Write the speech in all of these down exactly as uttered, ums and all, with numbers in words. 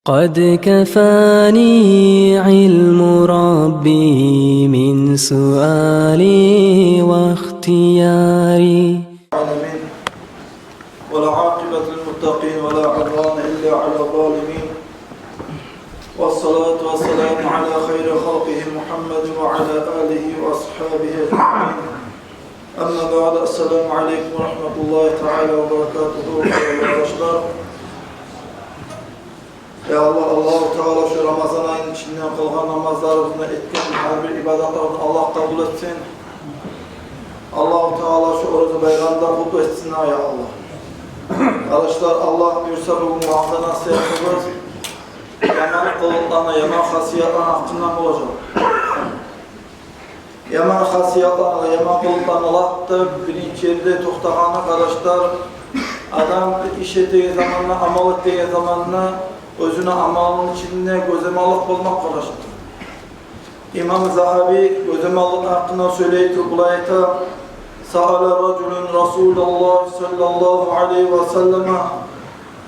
قد كفاني علم ربي من سؤالي واختياري. العالمين. والعاقبة للمتقين ولا عدوان إلا على الظالمين. والصلاة والسلام على خير خلقه محمد وعلى آله وأصحابه أجمعين. أما بعد، السلام عليكم ورحمة الله تعالى وبركاته. Къардашлар, я Аллагь, Аллагьу Таала шу Рамазан айны ичинде къылгъан намазларыбызны, этген гьар бир ибадатларыбызны Аллагь къабул этсин. Аллагьу Таала шу Ораза байрамны да къутлу этсин, я Аллагь. Къардашлар, Аллагь буюрса, бугюн ваъза-насигьатыбыз яман къылыкъланы, яман хасиятланы гьакъындан болажакъ. Яман хасиятланы, яман къылыкъланы лап да биринчи ерде токътагъаны, къардашлар, адам иш этеген заманда, амал этеген заманда оьзюню амалыны ичинде гёземаллыкъ болмакъ, къардашлар. Имам Загьаби гёземаллыкъны гьакъында сёйлей туруп булай айта: سأل رجل رسول الله صلى الله عليه وسلم.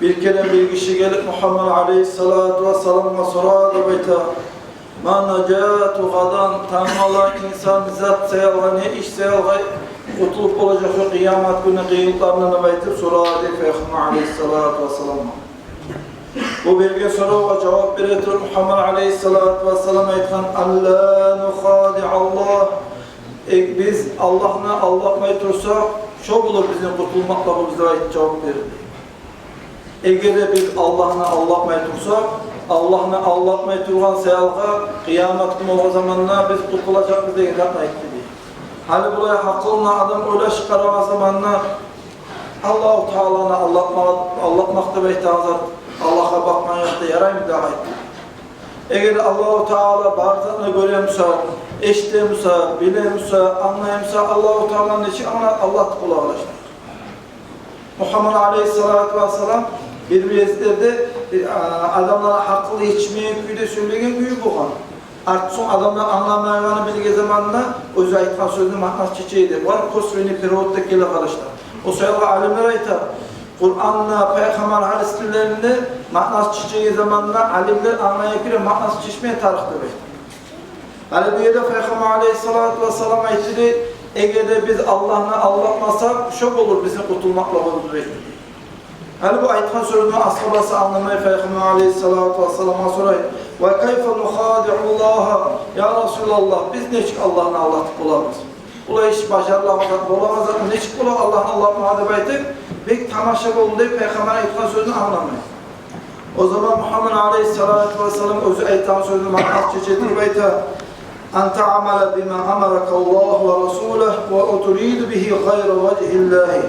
Бир керен бир гиши гелип Мугьаммад алейгьиссалату вассаламгъа сорады деп айта: ما النجاة غدا, тангала инсан не зат саялгъа, не иш саялгъа къутулуп болажакъ шу къыямат гюнню къыйынлыкъларындан деп айтып сорады Пайхаммар алейгьиссалату вассаламгъа. Бу берген соравгъа жавап бере туруп Мугьаммад алейгьиссалату вассалам айтгъан: ألا نخادع الله. Э, биз Аллагьны алдатмай турсакъ, шо болур бизин къутулмакълыгъыбыз деп айтып жавап берди. Эгер де биз Аллагьны алдатмай турсакъ, Аллагьны алдатмай тургъан саялгъа, къыямат гюн болгъан заманда биз къутулажакъбыз деген затны айтды дей. Гьали булай гьакъыллы адам ойлашып къарагъан заманда, Аллагьу Тааланы алдатма-, алдатмакъ деп айтагъан зат Аллагьгъа бакъмагъан якъда яраймы дагъы айтды. Эгер Аллагьу Таала бар затны гёре буса, эшите буса, биле буса, англай буса, Аллагьу Тааланы нечик англа-, алдатып бола, къардашлар? Мугьаммад алейгьиссалату вассалам бир-бир гезиклерде, э, а, адамланы гьакъылы етишмеген кюйде сёйлеген кюю болгъан. Артсонг адамлар англамайгъанны билген заманда оьзю айтгъан сёзню маънасы чече эди. Вар косвенный перевод деп геле, къардашлар. О саялы алимлер айта, Къуранда, Пайхаммар гьадислеринде маънасы чечеген заманда алимлер англай экен, маънасы чечмей тарыкъ деп айта. Гьали бу ерде Пайхаммар алейгьиссалату вассалам айтды дей: эгер де биз Аллагьны алдатмасакъ, шо болур бизин къутулмакълыгъыбыз деп айтды. Гьали бу айтгъан сёзню асгьабасы англамай, Пайхаммар алейгьиссалату вассаламгъа сорай: وكيف نخادع الله يا رسول الله, биз нечик Аллагьны алдатып болабыз? Булай иш бажарылагъан зат, болагъан зат, нечик бола Аллагьны алдатмагъа деп айтып, бек тамаша болду дей, Пайхаммар айтгъан сёзню англамай. О заман Мугьаммад алейгьиссалату вассалам оьзю айтгъан сёзню маънасын чече туруп айта: أن تعمل بما أمرك الله ورسوله وتريد به غير وجه الله.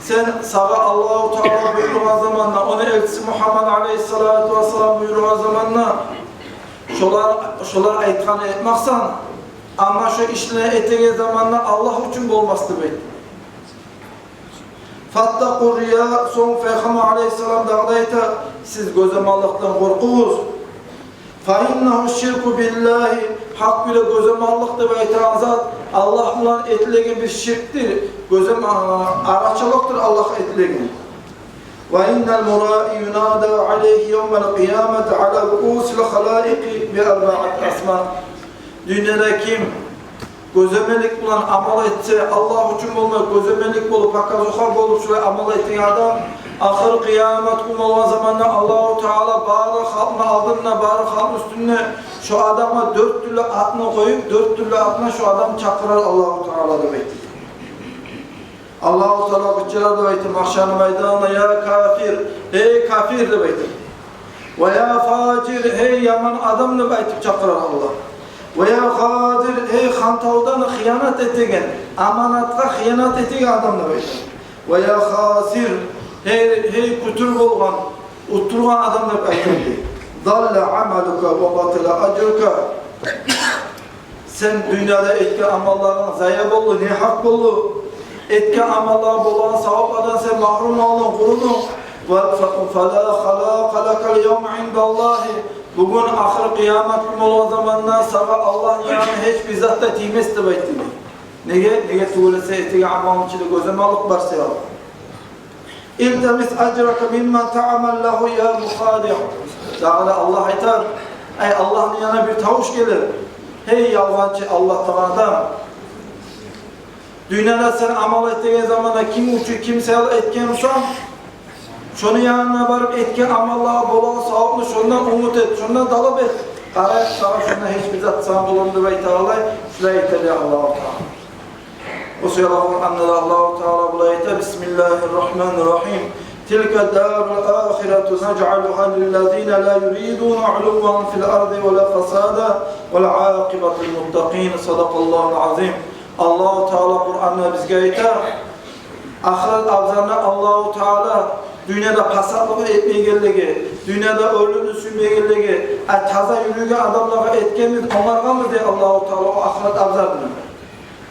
Сен, сагъа Аллагьу Таала буюргъан заманда, ону элчиси Мугьаммад алейгьиссалату вассалам буюргъан заманда, шолар, шолар айтгъанны этмексен, амма шо ишни этеген заманда Аллагь учун болмас деп айта. فاتقوا الرياء, сонг Пайхаммар алейгьиссалам дагъы да айта: сиз гёземаллыкъдан къоркъугъуз. فإنه الشرك بالله, гьакъ булан гёземаллыкъ деп айтагъан зат Аллагь булан этилеген бир ширкдир. Гёзем-, а, арачылыкъдыр Аллагьгъа этилеген. وإن المرائي ينادى عليه يوم القيامة على رؤوس الخلائق بأربعة أسماء. Дюньяда ким гёземелик булан амал этсе, Аллагь учун болмай, гёземелик болуп, показуха болуп, шулай амал этген адам, ахыр къыямат гюн болгъан заманда Аллагьу Таала бары халкъны алдында, бары халкъны уьстюнде шо адамгъа дёрт тюрлю атны къоюп, дёрт тюрлю атына шо адамны чакъырар Аллагьу Таала деп айтды. Аллагьу Таала къычырар деп айта магьшарны майданында: я капир, гьей капир деп айта. Ва я фажир, гьей яман адам деп айтып чакъырар Аллагь. Ва я гъадир, гьей хантавдан хыянат этеген, аманатгъа хыянат этеген адам деп айта. Ва я хасир, гьей, гьей кютюр болгъан, утдургъан адам деп айта. Далла амалука ва батала ажрука. Сен дюньяда этген амалларынг зая болду, негьакъ болду. Этген амаллар болгъан саваплардан сен магьрум къалдынг, къурудунг. Ва фа-, фала халакъа лака ал-явма индаллагьи. Бугюн ахыр къыямат гюн болгъан заманда сагъа Аллагьны янында гьеч бир зат да тиймес деп айтды. Неге? Неге тюгюл эсе, этеген амалны ичинде гёземаллыкъ бар себеп. التمس أجرك ممن تعمل له يا مخادع. Дагъы да Аллагь айтар, ай, Аллагьны янындан бир тавуш гелер: гьей ялгъанчы, алдатагъан адам, дюньяда сен амал этеген заманда ким учун, ким саялы этгенсен, шону янына барып, этген амалларынга болагъан савапны шондан умут эт, шондан талап эт. Къарайыкъ, сагъа шондан гьеч бир зат сама болурму деп айта алай, шулай эте дей Аллагьу Таала. О саялы Къуранда да Аллагьу Таала булай айта: بسم الله الرحمن الرحيم. تلك الدار الآخرة نجعلها للذين لا يريدون علوا في الأرض ولا فسادا والعاقبة للمتقين. صدق الله العظيم. Аллагьу Таала Къуранда бизге айта, ахырат абзарны Аллагьу Таала дюньяда пасатлыкъ этмейгенлеге, дюньяда оьрлюкню сюймейгенлеге, а таза юрюйген адамлагъа этгенбиз, онгаргъанбыз дей Аллагьу Таала о ахырат абзарны.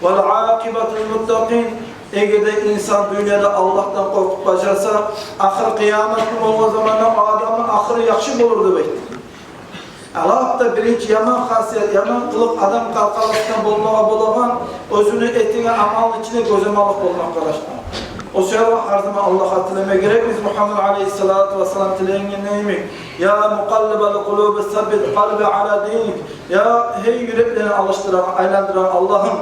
والعاقبة للمتقين. Эгер де инсан дюньяда Аллагьдан къоркъуп бажарса, ахыр къыямат гюн болгъан заманда о адамны ахыры яхшы болур деп айта. Алап да биринчи яман хасият, яман къылыкъ адам къаркъарасында болмагъа болагъан, оьзюню этеген амалны ичинде гёземаллыкъ болмакъ, къардашлар. О саялы гьар заман Аллагьгъа тилеме герекбиз, Мугьаммад алейгьиссалату вассалам тилегенни йимик: يا مقلب القلوب ثبت قلبي على دينك. Я, гьей, юреклени алышдырагъан, айландырагъан Аллагьым,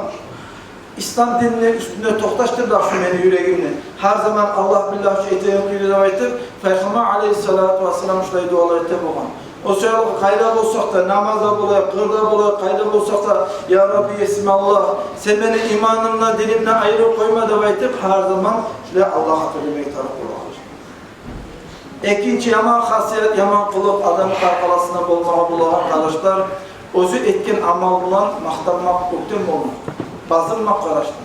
ислам динини уьстюнде токъташдыр дагъы шу мени юрегимни. Гьар заман Аллагь биллагь шу этеген кюйде деп айтып, Пайхаммар алейгьиссалату вассалам шулай дуалар эте болгъан. О саялы къайда болсакъ да, намазда болайыкъ, къырда болайыкъ, къайда болсакъ да: я Рабби, есим Аллагь, сен мени иманымдан, динимден айрып къойма деп айтып, гьар заман шулай Аллагьгъа тилемеге тарыкъ болагъан. Экинчи яман хасият, яман къылыкъ адам къаркъарасында болмагъа болагъан, къардашлар, оьзю этген амал булан макътанмакъ, оьктем болмакъ, базынмакъ, къардашлар.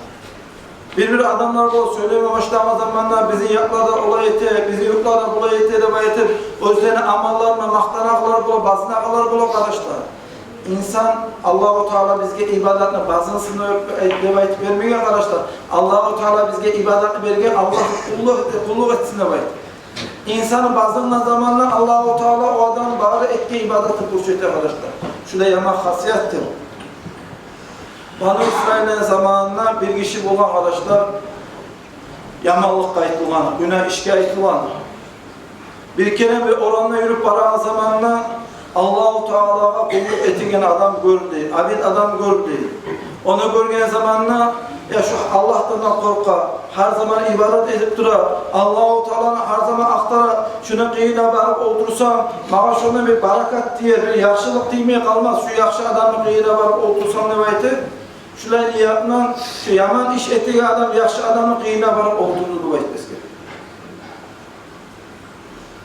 Бир-бир адамлар бола, сёйлеме башлагъан заманда: бизин якъларда олай эте, бизин юртларда булай эте деп айтып, оьзлени амалларына макътанагъанлар бола, базынагъанлар бола, къардашлар. Инсан, Аллагьу Таала бизге ибадатны базынсын деп айтып бермеген, къардашлар. Аллагьу Таала бизге ибадатны берген, Аллагьгъа къуллукъ эт-, къуллукъ этсин деп айтып. Инсан базынгъан заманда Аллагьу Таала о адамны бары этген ибадатны пуч эте, къардашлар. Шу да яман хасиятдыр. Бану Исраилни заманында бир гиши болгъан, къардашлар, яманлыкъгъа айтылгъан, гюнагь ишге айтылгъан. Бир керен бир орамда юрюп барагъан заманында Аллагьу Таалагъа къуллукъ этеген адам гёрдю, абид адам гёрдю. Ону гёрген заманында: «Я, шу Аллагьдан къоркъа, гьар заман ибадат этип тура, Аллагьу Тааланы гьар заман ахтара, шуну къырыйына барып олтурсам, магъа шондан бир баракат тиер, бир яхшылыкъ тиймей къалмас, шу яхшы адамны къырыйына барып олтурсам», — деп айтып, шулай ниятдан шу яман иш этеген адам яхшы адамны къырыйына барып олтурду деп айтып эсгере.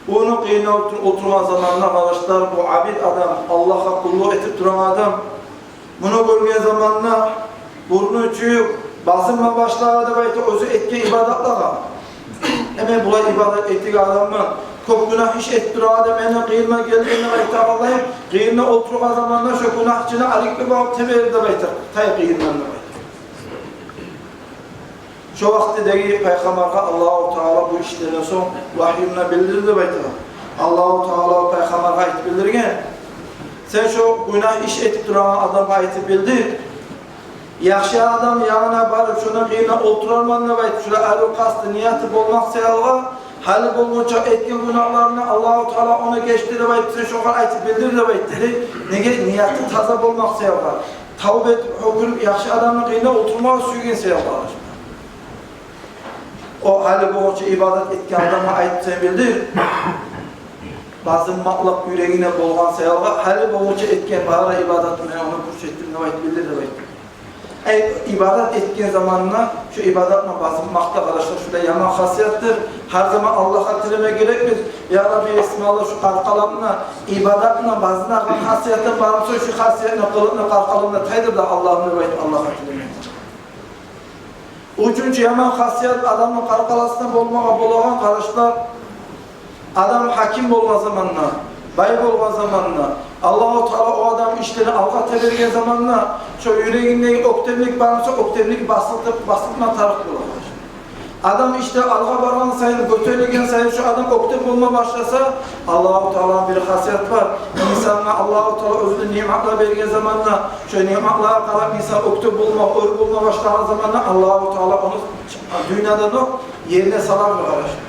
Ону къырыйына олтур-, олтургъан заманында, къардашлар, бу абид адам, Аллагьгъа къуллукъ этип турагъан адам, муну гёрген заманында бурну чююп, базынма башлады деп айта оьзю этген ибадатлагъа. «Э, мен булай ибадат этеген адамман, кёп гюнагь иш этип турагъан адам мени къырыйыма гелген», — деп айта алайым. Къырыйына олтургъан заманында шо гюнагьчыны алып барып тебере деп айта, тай къырыйындан деп айта. Шо вакътидеги пайхаммаргъа Аллагьу Таала бу ишлерден сонг вагьюнда билдирди деп айта. Аллагьу Таала пайхаммаргъа айтып билдирген: «Сен шо гюнагь иш этип турагъан адамгъа айтып билдир, яхшы адамны янына барып, шону къырыйына олтурарман деп айтып, шулай арив къасты, нияты болмакъ саялы, гьали болгъунча этген гюнагьларындан Аллагьу Таала ону гечди деп айтып, сен шогъар айтып билдир», — деп айтды дей. Неге? Нияты таза болмакъ саялы. Тавба этип, гьёкюнюп, яхшы адамны къырыйына олтурмагъа сюйген саялы, къардашлар. О гьали болгъунча ибадат этген адамгъа айтып сен билдир. Базынмакълыкъ юрегинде болгъан саялы, гьали болгъунча этген бары ибадатны мен ону пуч этдим деп айтып билдир деп айтды. Ай, ибадат этген заманында шу ибадатны базынмакъ да, къардашлар, шу да яман хасиятдыр. Гьар заман Аллагьгъа тилеме герекбиз: «Я Рабби, есим Аллагь, шу къаркъарамны, ибадатны базынагъан хасиятым бар буса, шу хасиятны, къылыкъны къаркъарамдан тайдыр да, Аллагьым», — деп айтып Аллагьгъа тилеме. Уьчюнчю яман хасият адамны къаркъарасында болмагъа болагъан, къардашлар, адам гьаким болгъан заманында, бай болгъан заманында, Аллагьу Таала о адамны ишлерин алгъа теберген заманында, шо юрегиндеги оьктемлик бар буса, оьктемлик басылтып, басылтма тарыкъ бола, къардашлар. Адам ишлер алгъа баргъан сайын, гётерилген сайын шо адам оьктем болма башласа, Аллагьу Тааланы бир хасият бар. Инсангъа Аллагьу Таала оьзюню ниъматлар берген заманда, шо ниъматлагъа къарап инсан оьктем болма, оьр болма башлагъан заманда, Аллагьу Таала ону дюньядан окъ ерине салар, къардашлар.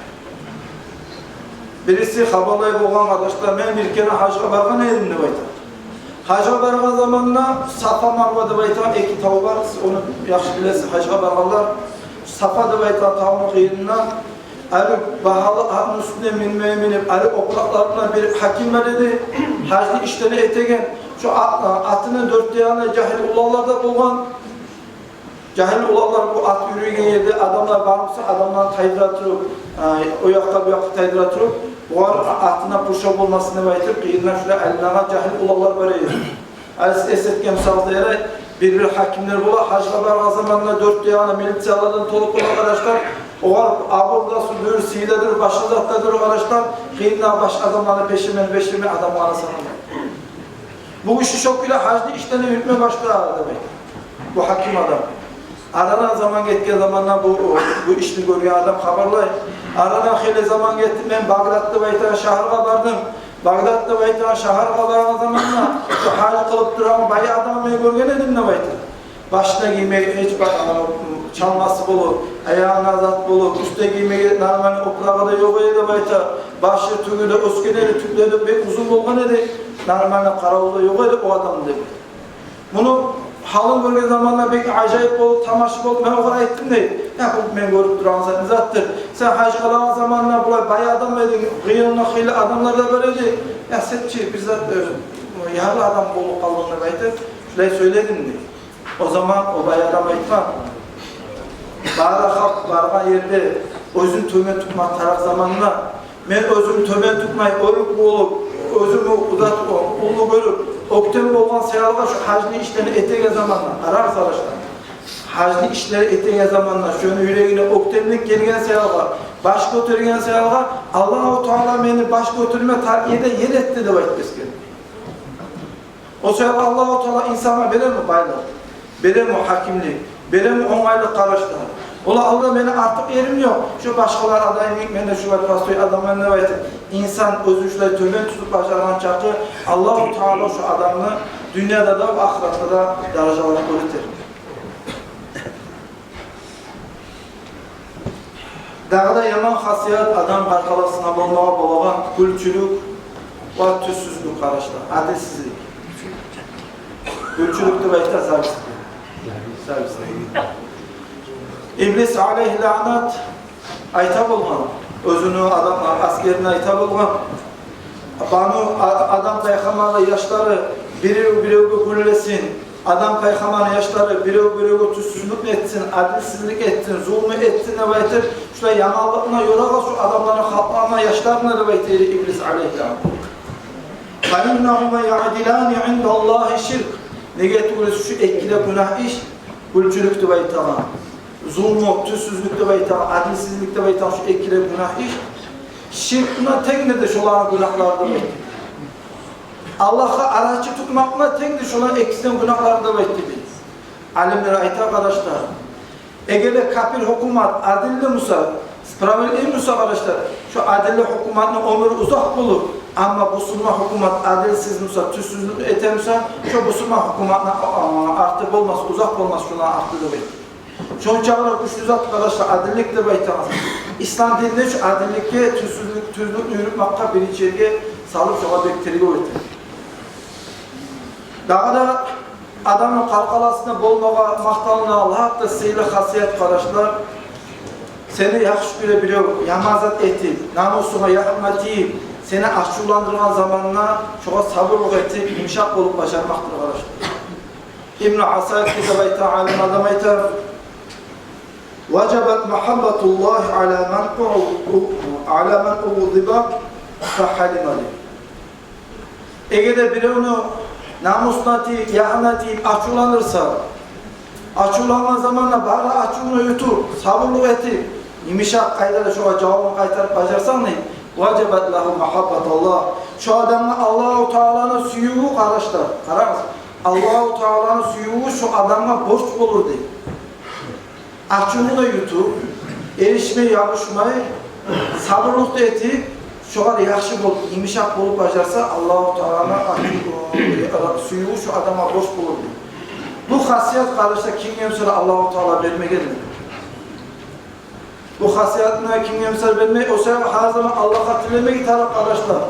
Бириси хабарлай болгъан, къардашлар, мен бир керен гьажгъа баргъан эдим деп айта. Гьажгъа баргъан заманда Сафа, Марва деп айтагъан эки тав бар, сиз ону яхшы билесиз, гьажгъа баргъанлар. Сафа деп айтагъан тавну къырыйында гьали багьалы атны уьстюне минмеге минип, гьали опуракъларында бир гьаким бар эди, гьажны ишлерин этеген. Шо ат-, атыны дёрт де янында жагьил уланлар да болгъан. Жагьил уланлар бу ат юрюйген ерде адамлар бар буса, адамланы тайдыра туруп, э, о якъгъа, бу якъгъа тайдыра туруп, бугъар атына пуршав болмасын деп айтып, къырыйында шулай айланагъан жагьил уланлар бар эди. Гьали сиз эс этген бусагъыз да ярай, бир-бир гьакимлер бола, гьажгъа баргъан заманда дёрт де янында милициялардан толуп бола, къардашлар. Огъар абур да сюрдюр, сыйы да дюр, башгъа зат да дюр, къардашлар. Къырыйында башгъа адамланы пешемен-пешемен адамланы санамай. Бу иши шо кюйде гьажны ишлерин юрютме башлады деп айта бу гьаким адам. Арадан заман гетген заманда бу, бу ишни гёрген адам хабарлай. Арадан хыйлы заман гетди, мен Багдад деп айтагъан шагьаргъа бардым. Багдад деп айтагъан шагьаргъа баргъан заманда шо гьаж къылып турагъан бай адамны мен гёрген эдим деп айта. Башына гиймеге гьеч ба-, чалмасы болуп, аягъына зат болуп, уьстде гиймеге нормальный опурагъы да ёкъ эди деп айта. Башы, тюгю де оьсген эди, тюклери де бек узун болгъан эди. Нормальный къаравулу да ёкъ эди о адамны деп айта. Муну гьалын гёрген заманда бек ажайып болуп, тамаша болуп, мен огъар айтдым дей: «Я, бу мен гёрюп турагъан зат не затдыр? Сен гьаж къылагъан заманда булай бай адам эдинг, къырыйынгда хыйлы адамлар да бар эди. Я, сен чи бир зат, э, ярлы адам болуп къалдынг», — деп айтып, шулай сёйледим дей. О заман о бай адам айтгъан: «Бары халкъ баргъан ерде оьзюн тёбен тутма тарыкъ заманда, мен оьзюм тёбен тутмай, оьрюк болуп, оьзюмню узат, уллу гёрюп, оьктем болгъан саялгъа шо гьажны ишлерин этеген заманда, къарагъыз, къардашлар, гьажны ишлерин этеген заманда шону юрегине оьктемлик гелген саялгъа, баш гётерген саялгъа, Аллагьу Таала мени баш гётерме тарыкъ ерде ер этди», — деп айтып эсгерген. О саялы Аллагьу Таала инсангъа береми байлыкъ, береми гьакимлик, береми онгайлыкъ, къардашлар. Олай алда мени артыкъ ерим ёкъ, шо башгъалар адам йимик, мен де шулай простой адамман деп айтып, инсан оьзюн шулай тёбен тутуп бажаргъан чакъы, Аллагьу Таала шо адамны дюньяда да, ахыратда да даражаларын гёрсетер. Дагъы да яман хасият адам къаркъарасына болмагъа болагъан гюлчюлюк ва тюзсюзлюк, къардашлар, адилсизлик. Гюлчюлюк деп айта зависть. Зависть. Иблис алейгьи лаънат айта болгъан, оьзюню адам, асгерине айта болгъан: Бану А-, Адам пайхаммарны яшлары бирев-биревге гюллесин, Адам пайхаммарны яшлары бирев-биревге тюзсюзлюк этсин, адилсизлик этсин, зулму этсин деп айтып, шулай яманлыкъны ёрагъыз шо адамланы, халкъланы, яшларына деп айта эди Иблис алейгьиссалам. «Фаиннагьума яъдилани индаллагьи ширк». Неге тюгюл эсе, шу эки де гюнагь иш, гюлчюлюк деп айтагъан, зулму, тюзсюзлюк деп айтагъан, адилсизлик деп айтагъан шу эки де гюнагь иш ширкни тенгдир шоланы гюнагьлары деп айта. Аллагьгъа арачы тутмакъ булан тенгдир шоланы экисини гюнагьлары деп айта. Алимлер айта, къардашлар, эгер де капир гьукумат адилли буса, справедливый буса, къардашлар, шо адилли гьукуматны оьмюрю узакъ болур. Амма бусурман гьукумат адилсиз буса, тюзсюзлюк эте буса, шо бусурман гьукуматны, а, арты болмас, узакъ болмас шоланы арты деп айта. Шончакъы гючлю зат, къардашлар, адиллик деп айтагъан. Ислам динде шу адилликге, тюзсюзлюк, тюзлюкню юрютмекге биринчи ерге салып, шогъар бек тергев эте. Дагъы да адамны къаркъарасына болмагъа, макъталына лап да сыйлы хасият, къардашлар, сени яхшы гёре бирев яман зат этип, намусунга якъма тийип, сени ачувландыргъан заманда шогъар сабурлукъ этип, йымышакъ болуп бажармакъдыр, къардашлар. Ибну Асакир деп айтагъан алим адам айта: «Важабат магьаббатуллагьи ала ман у-, ала ман угъдиба фагьалима», — дей. Эгер де биревню намусуна тийип, якъына тийип, ачувландырса, ачувлангъан заманда бары ачувуну ютуп, сабурлукъ этип, йымышакъ къайдада шогъар жавабын къайтарып бажарсанг, дей, «важабат лагьу магьаббатуллагь». Шо адамгъа Аллагьу Тааланы сюювю, къардашлар, къарагъыз, Аллагьу Тааланы сюювю шо адамгъа борч болур, дей. Ачувун да ютуп, эришмей, ябушмай, сабурлукъ да этип, шогъар яхшы болуп, йымышакъ болуп бажарса, Аллагьу Тааланы ачув-, сюювю шо адамгъа борч болур, дей. Бу хасият, къардашлар, кимге буса да Аллагьу Таала бермегендир. Бу хасиятына кимге мисал бермей, о саялы гьар заман Аллагьгъа тилемеге тарыкъ, къардашлар.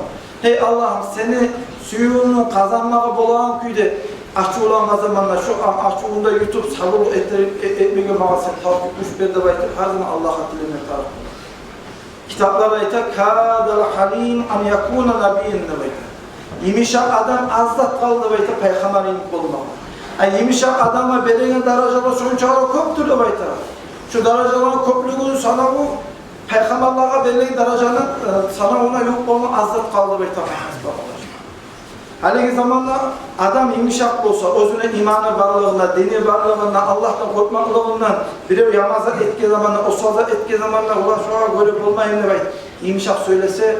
Гьей Аллагьым, сени сюювюнгню къазанмагъа болагъан кюйде ачувлангъан заманда шу а-, ачувунгда ютуп, сабурлукъ этер-, э-, этмеге магъа сен тавфикъ, гюч бер деп айтып, гьар заман Аллагьгъа тилемеге тарыкъ. Китаплар айта: «Кадал гьалим ан якуна набиян», — деп айта. Йымышакъ адам аз зат къалды деп айта пайхаммар йимик болмагъа. А йымышакъ адамгъа береген даражалар шончакъы кёпдюр деп айта. Шу даражаланы кёплюгюню санаву пайхаммарлагъа берилген даражаны, э, санавуна ювукъ болгъан аз зат къалды деп айта. Гьалиги заманда адам йымышакъ болса, оьзюню иманы барлыгъына, дини барлыгъына, Аллагьдан къоркъмакълыгъындан, бирев яман зат этген заманда, осал зат этген заманда, олар шогъар гёре болмайым деп айтып, йымышакъ сёйлесе,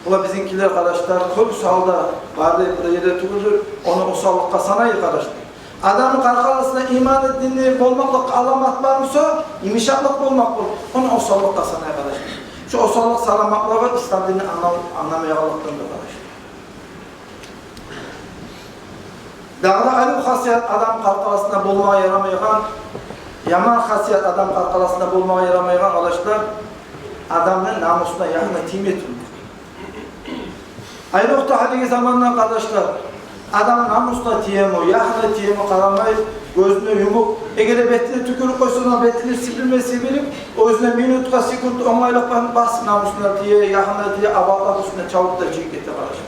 олар бизинкилер, къардашлар, кёбюсю гьалда бары да бир ерде тюгюлдюр, ону осаллыкъгъа санай, къардашлар. Адамны къаркъарасында иманы, дини болмакълыкъгъа аламат бар буса, йымышакълыкъ болмакъ болур, ону осаллыкъгъа санай, къардашлар. Шу осаллыкъ санамакълыгъы ислам динни англа-, англамайгъанлыкъдандыр, къардашлар. Дагъы да арив хасият адам къаркъарасында болмагъа ярамайгъан, яман хасият адам къаркъарасында болмагъа ярамайгъан, къардашлар, адамны намусуна, ягьына тийме тюгюл. Айрокъда гьалиги заманда, къардашлар, адам намусуна тиеми, ягьына тиеми къарамай, гёзюн юмуп, эгер де бетине тюкюрюп къойса, бетине сибирмей-сибирип, оьзюне минутгъа, секундгъа онгайлыкъ басып, намусуна тие, ягьына тие, абатлап уьстюне чабып да чыгъып гете, къардашлар.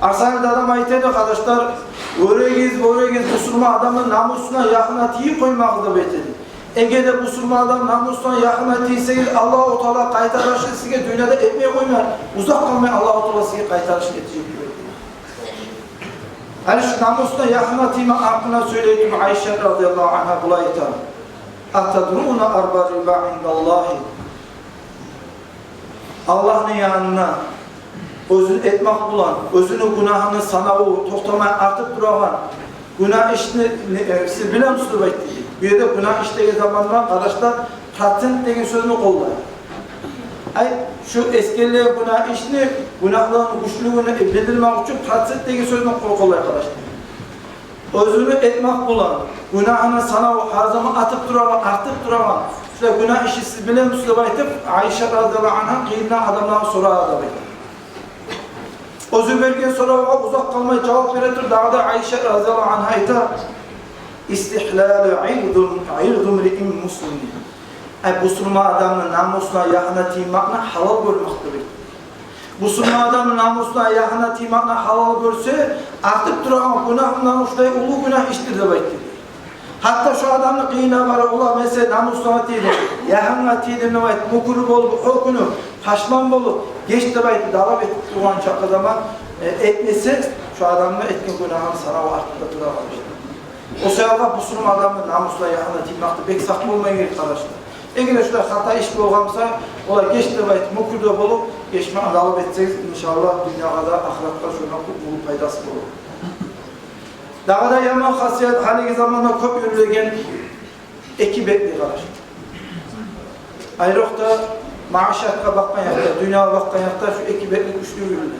Арсанлы адам айта эди, къардашлар: «Гёрегиз, гёрегиз, бусурман адамны намусуна, ягьына тийип къоймагъыз», — деп айта эди. Эгер де бусурман адам намусуна, ягьына тийсегиз, Аллагьу Таала къайтарышын сизге дюньяда этмей къоймай, узакъ къалмай Аллагьу Таала сизге къайтарышын этежек деп айта эди. Гьали шу намусуна, ягьына тиймек гьакъында сёйлей туруп, Айша разияллагьу ангьа булай айта: «Атадруна арба риба индаллагьи?» Аллагьны янында оьзюн этмек булан, оьзюню гюнагьыны санаву токътамай артып турагъан гюнагь ишни, э, сиз билемисиз деп айтды. Бу ерде гюнагь иш деген заманда, къардашлар, процент деген сёзню къоллай. Ай, шу эсгерилген гюнагь ишни, гюнагьланы гючлюгюн билдирмек учун процент деген сёзню къол-, къоллай, къардашлар. Оьзюню этмек булан, гюнагьыны санаву гьар заман артып турагъан, артып турагъан, шулай гюнагь ишни сиз билемисиз деп айтып, Айша разияллагьу ангьа къыйынлагъан адамланы сорай деп айта. Оьзю берген соравгъа узакъ къалмай жавап бере туруп, дагъы да Айша разияллагьу ангьа айта: «Истигьлалу ирди, ирди мриин муслим». Ай, бусурман адамны намусуна, ягьына тиймекни гьалал гёрмек деп айта. Бусурман адамны намусуна, ягьына тиймекни гьалал гёрсе, артып турагъан гюнагьындан шулай уллу гюнагь ишдир деп айтды. Гьатта шу адамны къыйыны бар, олар, месела, намусуна тийди, ягьынга тийди деп айтып, мюкюр болуп, о гюню пашман болуп, геч деп айтып, талап этип тургъан чакъы заман, э, этмесе, шу адамны этген гюнагьыны санаву артында турагъан ишдир. О саялы бусурман адамны намусуна, ягьына тиймекде бек сакъ болма герек, къардашлар. Эгер де шулай хата иш болгъан буса, олай геч деп айтып, мюкюр де болуп, гечмекни талап этсегиз, иншааллагь, дюньягъа да, ахыратгъа шондан кёп уллу пайдасы болур. Дагъы да яман хасият, гьалиги заманда кёп юрюлеген, эки бетли, къардашлар. Айрокъда маишатгъа бакъгъан якъда, дюньягъа бакъгъан якъда шу эки бетли гючлю юрюле.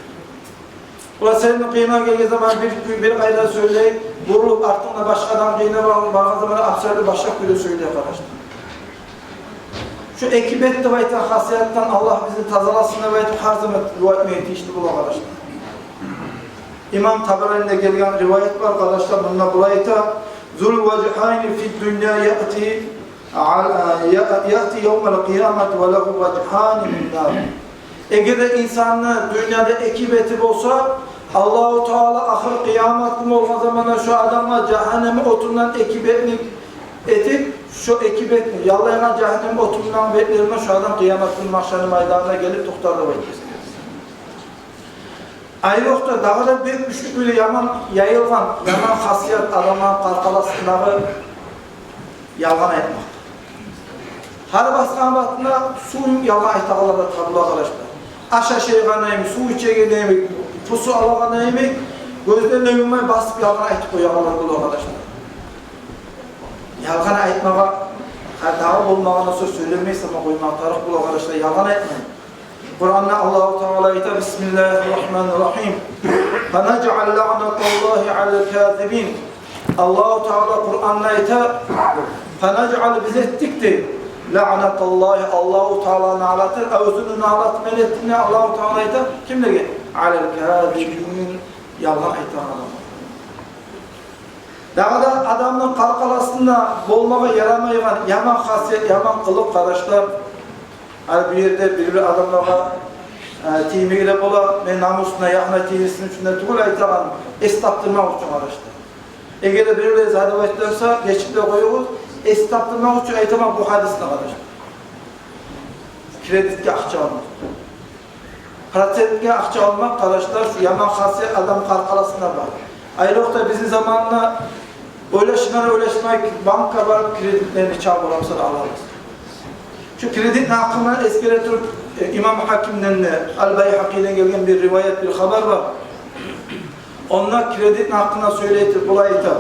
Олар сени къыйынынга гелген заман бир кюй, бир къайда сёйлей, бурулуп, артында башгъа адам къыйынына бар-, баргъан заман абсолютно башгъа кюйде сёйлей, къардашлар. Шу эки бет деп айтагъан хасиятдан Аллагь бизин тазаласын деп айтып, гьар заман дуа этмеге тийишли бола, къардашлар. Имам Табаранийде гелген риваят бар, къардашлар, мунда булай айта: «Зул важгьайни фид дунья яъти ал-, я-, яъти явмал къиямати ва лагьу важгьани мин нар». Эгер де инсанны дюньяда эки бети болса, Аллагьу Таала ахыр къыямат гюн болгъан заманда шу адамгъа жагьаннем отундан эки бетни этип, шу эки бетни, яллайгъан жагьаннем отундан бетлерине шу адам къыямат гюн магьшарны майданына гелип токътар деп айтды. Айрокъда дагъы да бек гючлю, бир яман яйылгъан яман хасият адамланы къаркъарасындагъы ялгъан айтмакъ. Гьар басгъан батына сув ялгъан айтагъанлар да табула, къардашлар. Аш ашайгъан йимик, сув ичеген йимик, пусу алагъан йимик, гёзден де юммай басып ялгъан айтып къоягъанлар бола, къардашлар. Ялгъан айтмагъа, гьа, дагъы болмагъан сёз сёйлемей сама къоймагъа тарыкъ бола, къардашлар, ялгъан айтмай. Къуранда Аллагьу Таала айта: «Бисмиллагьи ррагьмани ррагьим. Фанажъал лагънаталлагьи алал казибин». Аллагьу Таала Къуранда айта: «Фанажъал», биз этдик дей, Лаънаталлагьи, Аллагьу Таала налаты, оьзюню налаты ман этди, Аллагьу Таала айта, кимлеге? Алал казибин, ялгъан айтагъан адамлагъа. Дагъы да адамны къаркъарасында болмагъа ярамайгъан яман хасият, яман къылыкъ, къардашлар. Гьали бу ерде бир-бир адамлагъа, э, тиймеге де бола, мен намусуна, ягьына тийсин учун да тюгюл айтагъан, эс тапдырмакъ учун, къардашлар. Эгер де бир-бир зат деп айтса, гечип де къоюгъуз, эс тапдырмакъ учун айтаман бу гьадисни, къардашлар. Кредитге акъча алмакъ. Процентге акъча алмакъ, къардашлар, шу яман хасият адам къаркъарасында бар. Айрокъда бизин заманда ойлашмай, ойлашмай банкагъа барып кредитлени чабып аламса да алабыз. Шу кредитни гьакъында эсгере туруп, э, имам Гьакимден де, Ал-Байгьакъиден гелген бир риваят, бир хабар бар. Онда кредитни гьакъында сёйлей туруп булай айта: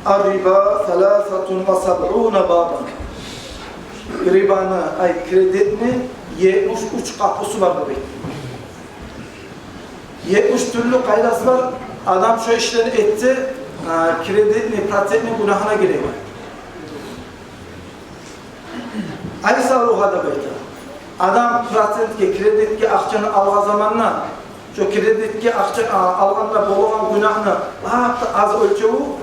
«Ар-риба саласатун ва сабъуна бабан». Рибаны, ай, кредитни етмиш уьч къапусу бар деп айта. Етмиш тюрлю къайдасы бар. Адам шо ишлени этсе, а, кредитни, процентни гюнагьына гире. Айсаругьа деп айта. Адам процентге, кредитге акъчаны алгъан заманда, шо кредитге акъча, а, алгъанда болагъан гюнагьны лап да аз оьлчевю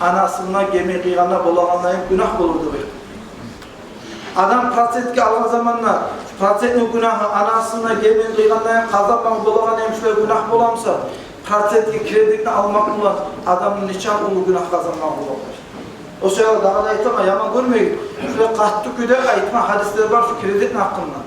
анасына гелмей къыйгъанда болагъандай гюнагь болур деп айта. Адам процентге алгъан заманда, процентни гюнагьы анасына гелмей къыйгъандай къазанмагъа болагъандай шулай гюнагь боламса, процентге кредитни алмакъ булан адамны нечакъы уллу гюнагь къазанмагъа бола. О саялы дагъы да айтаман, яман гёрмегиз. Шулай къатты кюйде айтма гьадислер бар шу кредитни гьакъында.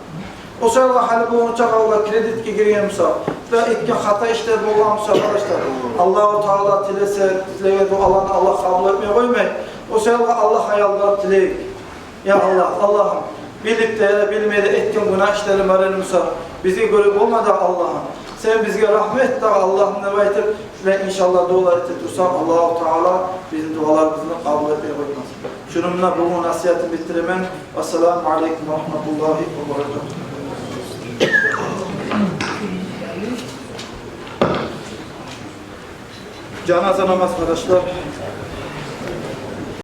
О саялы гьали болгъунча къалгъан кредитге гирген буса, шулай этген хата ишлер болгъан буса, къардашлар, Аллагьу Таала тилесе, тилеген дуаланы Аллагь къабул этмей къоймай. О саялы Аллагьгъа ялбарып тилейик. Я Аллагь, Аллагьым, билип де, билмей де этген гюнагь ишлерим бар эди буса, бизге гёре болма дагъы, Аллагьым. Сен бизге рагьму эт дагъы, Аллагьым, деп айтып, шулай, иншаллагь, дуалар эте турсакъ, Аллагьу Таала бизин дуаларыбызны къабул этмей къоймас. Шуну булан бугюн насигьатымны битиремен. Ассаламу алейкум ва рагьматуллагьи ва баракатугь. Жаназа намаз, къардашлар.